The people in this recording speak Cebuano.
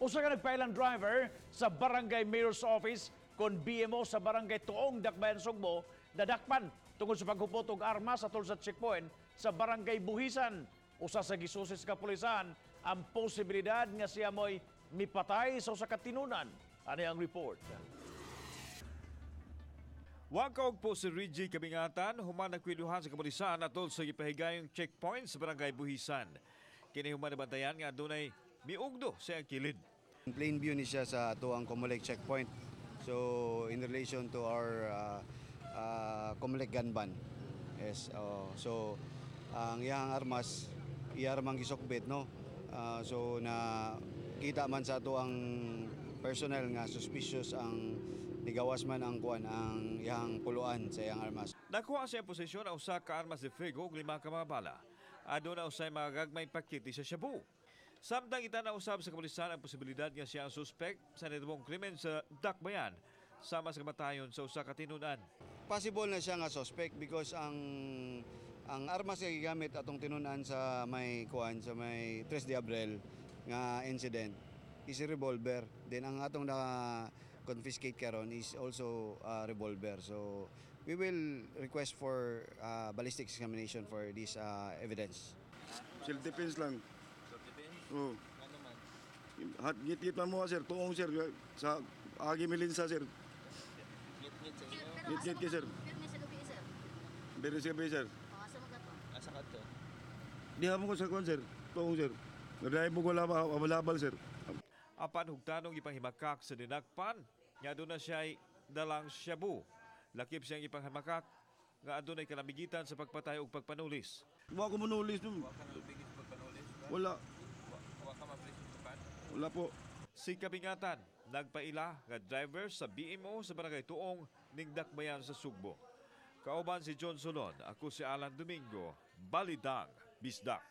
Usa ka nagpailang driver sa Barangay Mayor's Office kon BMO sa Barangay Tuong, Dakbayan, Sugbo, dadakpan tungod sa paghupot og armas atol sa checkpoint sa Barangay Buhisan. Usa sa gisusi sa kapulisan ang posibilidad nga siya mo'y mipatay sa usa ka tinunan. Ani ang report. Wa kaugpo si Reggie Kabingatan human nakwiduhan sa kapulisan atol sa gipahigayong checkpoint sa Barangay Buhisan. Kini human nabantayan nga adunay miugdo sa iyang kilid. In plain view ni siya sa atuang Comelec checkpoint. So in relation to our Comelec gun ban. Yes, oh, so ang iyang armas iya mang gisukbit, no. So na kita man sa ato ang personnel nga suspicious ang nigawas man ang kuan, ang iyang puluan sa iyang armas. Nakuha sa iyang posisyon ang usa ka armas de fuego ug lima ka mga bala. Aduna usay mga gagmay pakete sa shabu. Samtang itanaw usab sa kapulisan ang posibilidad nga siya ang suspect sa nahitubong krimen sa Dakbayan sama sa kamatayon sa usa ka tinunan. Possible na siya nga suspect because ang armas nga gigamit atong tinunan sa may kuan, sa may 3 de Abril nga incident is a revolver. Then ang atong na confiscate karon is also a revolver. So we will request for ballistic examination for this evidence. Self defense lang. Self defense? Oo. Ano man? Hat ngit-ngit man mo, sir, tuong, sir, sa agi milinsa, sir. Ngit-ngit sa inyo. Pero Ngit-ngit kay sir. Pero sa gabi, sir. Pero siya sir. O, asa mo to? Asa ka to? Diha mo ko sa kuan, sir. Tuong, sir. Nagdahil mo ko labal, sir. Apan hugtanong ipanghimakak sa dinakpan nga aduna siya'y dalang shabu. Lakip siyang ipanghimakak nga adunay kanamigitan sa pagpatay ug pagpanulis. Wa ko manulis nun. Wa ka nalubigit pagpanulis ba? Wala. Wa ka mapriso tupan? Wala po. Si Kabingatan nagpaila nga driver sa BMO sa Barangay Tuong ning Dakbayan sa Sugbo. Kauban si John Solon, ako si Alan Domingo, Balitang Bisdak.